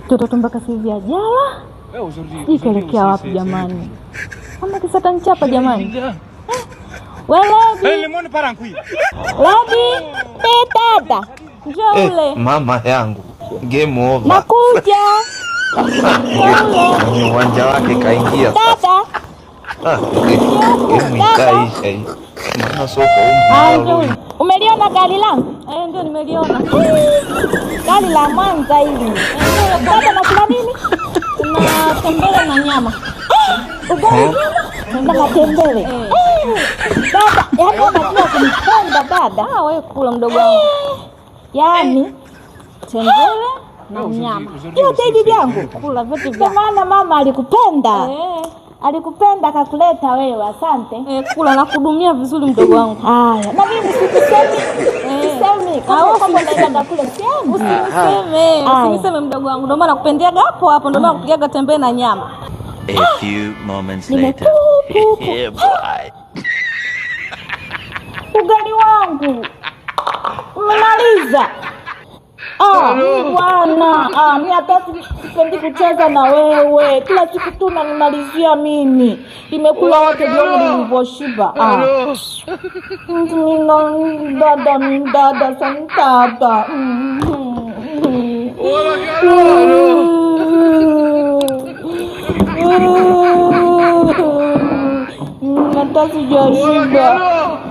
Mtoto mpaka sasa hivi ajala. Sijui kaelekea wapi jamani. Mama kisa tanchapa jamani. We Lebi. Lebi, tata. Njoo ule. Mama yangu game over. Nakuja. Kwenye uwanja wake kaingia sasa. Tata. Ah, game ishaisha hii. Maana soko Ah, njoo ule. Umeliona gari langu? Eh, ndio nimeliona. Gari la Mwanza hili. Dada, na kuna nini? Kuna tembele na nyama. Ugali na matembele. Dada, yaani unajua kunipenda dada. Ah, wewe kula mdogo wangu. Yaani tembele na nyama. Yote hivi vyangu. Kula vyote vyangu. Maana mama alikupenda. Alikupenda akakuleta wewe, asante. Kula na kudumia vizuri mdogo wangu. Haya, na mimi sikusemi. Sisemi kama kwamba naenda kule siendi. Usiniseme, usiniseme mdogo wangu. Ndio maana nakupendeaga hapo hapo, ndio maana nakupigaga tembele na nyama. A few moments later. Yeah, boy. Ugali wangu umemaliza. Ah, bwana, ah, mimi hata sipendi kucheza na wewe. Kila siku tu unanimalizia mimi. Nimekula wote jioni nilivyoshiba. Ah. Mimi dada, mimi dada, santata. Hata sijashiba.